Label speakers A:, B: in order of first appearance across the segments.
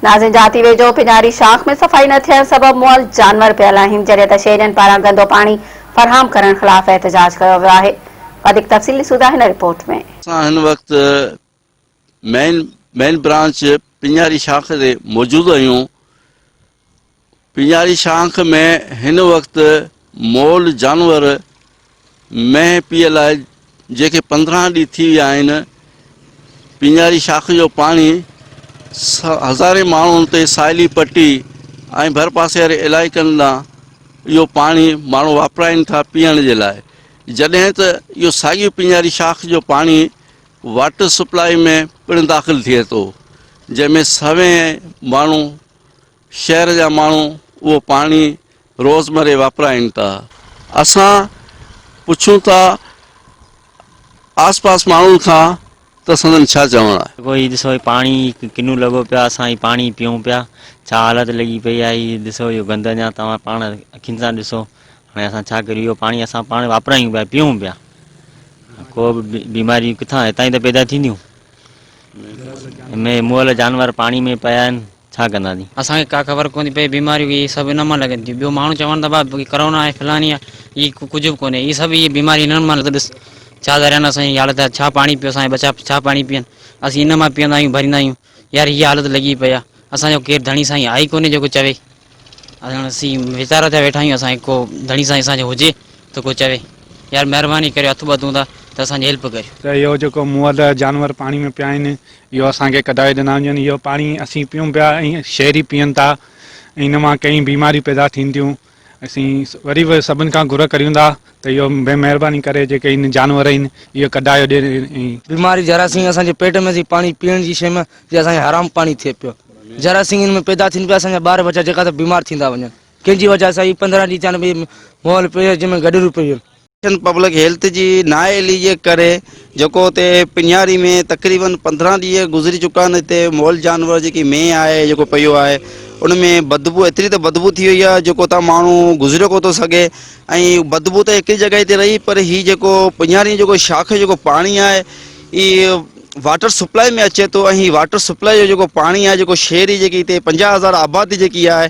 A: ناظرين جاتي ويجهو پڃاري شاخ ۾ صفائي نه ٿيڻ سبب مئل جانور پيل آهن جڏهن ته شهرين پاران گندو پاڻي فراهم ڪرڻ خلاف احتجاج ڪيو ويو آهي وڌيڪ تفصيل ڏسون ٿا هن رپورٽ ۾.
B: اسان هن وقت مين مين برانچ پڃاري شاخ تي موجود آهيون پيڃاري شاخ ۾ هن وقت مئل جانور مينهن پيل آهي جنهن کي 15 ڏينهن ٿي ويا آهن پيڃاري شاخ جو پاڻي هزارين ماڻهن تي ساحلي پٽي ۽ ڀرپاسي واري علائقن ڏانهن اهو پاڻي ماڻهو واپرائين ٿا پيئڻ جي لاء جڏهن ته اهو ساڳيو پيڃاري شاخ جو پاڻي واٽر سپلائي ۾ پڻ داخل ٿئي ٿو جنهن ۾ سوين ماڻهو شهر جا ماڻهو اهو پاڻي روزمري واپرائين ٿا. اسان پڇون ٿا آس پاس ماڻهن کان ته سندن ڇا چوڻ آهي.
C: جيڪو هي ڏسو هي پاڻي ڪنو لڳو پيو آهي اسان هي پاڻي پيئون پيا ڇا حالت لڳي پئي آهي هي ڏسو اهو گند اڃا توهان پاڻ اکين سان ڏسو هاڻي اسان ڇا ڪريون اهو پاڻي اسان پاڻ واپرايون پيا پيئون پيا ڪو به بيماريون ڪٿان هتان ئي ته پيدا ٿينديون ۾ مئل جانور پاڻي ۾ پيا آهن ڇا ڪنداسين.
D: اسان کي ڪا خبر ڪونهي پئي بيماريون اهي سڀ انهن مان لڳن ٿيون ٻيو ماڻهو چون ٿا ڀا ڪرونا آهي فلاني آهي هي ڪجهه به ڪونهي هي سڀ اهي بيماري انهن مان ڏس ڇا ذريعا اسان جي حالت آهي ڇا پاڻي پيو اسان جا ٻچا ڇا پاڻي پيئن اسين ان مان پيئندا آهيون ڀريندا آهيون يار هي حالت لڳي پئي آهي اسان جو ڪير ڌڻي سائين آهي ئي ڪونهي جيڪو چوي هاڻ اسين ويچارا ٿيا ويٺا آهيون اسان کي ڪو ڌڻي سائين اسان جو هجي ته ڪو چوي يار مهرباني ڪريو هٿ ٻڌون ٿا ته اسان جي هيلپ ڪريو.
E: ته اهو جيڪو مئل جانور پاڻي ۾ پيا آهن اهو اسان کي ڪڍائي ڏنا وڃن اهو پاڻي اسين پيئون پيا ۽ شهري پيئن ٿا ۽ ان مان ڪئين بيماريون پيدا ٿين ٿيون اسين وري به سڀن کان گهر ڪريون ٿا ته اهو مهرباني ڪري جيڪي ان جانور آهن اهو ڪڍايو ڏي ۽.
F: بيماري جراثيم اسان جي پيٽ ۾ پاڻي پيئڻ جي شيء ۾ جي اسان کي حرام پاڻي ٿئي پيو جراثيم ان ۾ پيدا ٿين پيا اسان جا ٻار ٻچا جيڪا ته بيمار ٿيندا وڃن ڪنهن جي وجه سان هي 15 ڏينهن ٿيا آهن ڀئي مئل پيو جنهن ۾ گڏريون پيون
B: آهن. پبلڪ هيلٿ جي نااهلي جي ڪري جيڪو اتي پڃاري ۾ تقريبن 15 ڏينهن گذري چڪا آهن اتي مئل جانور جيڪي مينهن آهي جيڪو پيو آهي ان ۾ بدبو ايتري ته بدبو ٿي وئي آهي جيڪو اتان ماڻهو گذريو ڪو ٿو سگهي ۽ بدبو ته هڪڙي جڳهه تي رهي پر هي جيڪو پڃاري جيڪو شاخ جو جيڪو پاڻي آهي هي واٽر سپلائي ۾ اچي ٿو ۽ هي واٽر سپلائي جو جيڪو پاڻي آهي جيڪو شهري جيڪي هتي 50 هزار آبادي جيڪي آهي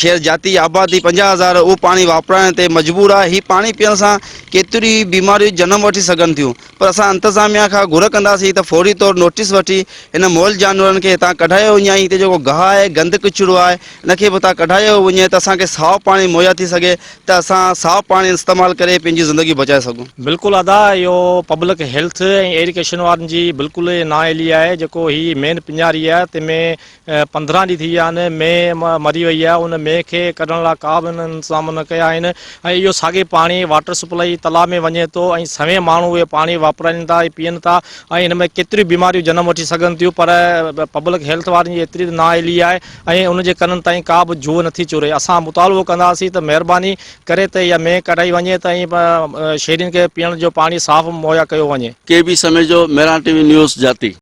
B: شهر جاتي آبادي 50 هزار اهو پاڻي واپرائڻ تي مجبور آهي هي پاڻي پيئڻ سان ڪيتريون ئي بيماريون جنم وٺي سگهن ٿيون پر اسان انتظاميا کان گهر ڪنداسين ته فوري طور نوٽيس وٺي هن مئل جانورن کي هتان ڪڍايو وڃي ۽ هتي جيڪو گاهه آهي گند ڪچرو آهي ان کي به هتان ڪڍايو وڃي ته اسان کي صاف پاڻي مهيا ٿي سگهي ته اسان صاف پاڻي استعمال ڪري پنهنجي زندگي بچائي سگهون.
G: بلڪل ادا اهو پبلڪ هيلٿ ۽ ايريگيشن وارن جي بلڪل نااهلي آهي جيڪو هي مين پڃاري آهي تنهن ۾ 15 ڏينهن ٿي ويا آهن مينهن مري وئي آهي ان مينهن کي ڪڍڻ لاء ڪا به انهن انتظام نه ڪيا آهن ۽ اهو ساڳي پاڻي واٽر سپلائي تلاء ۾ وڃي ٿو ۽ سوين ماڻهو اهي پاڻي واپرائين ٿا ۽ پيئن ٿا ۽ ان ۾ ڪيتريون بيماريون جنم وٺي سگهن ٿيون پر پبلڪ هيلٿ وارن جي ايتري ته نااهلي آهي ۽ ان جي ڪنن تائين ڪا به جوء نٿي چوري اسان مطالبو ڪنداسين ته مهرباني ڪري ته اها مينهن ڪڍائي وڃي ته ۽ شهرين کي پيئڻ جو پاڻي صاف مهيا ڪيو وڃي.
B: K B Samejo, Mehran T V news, Jati.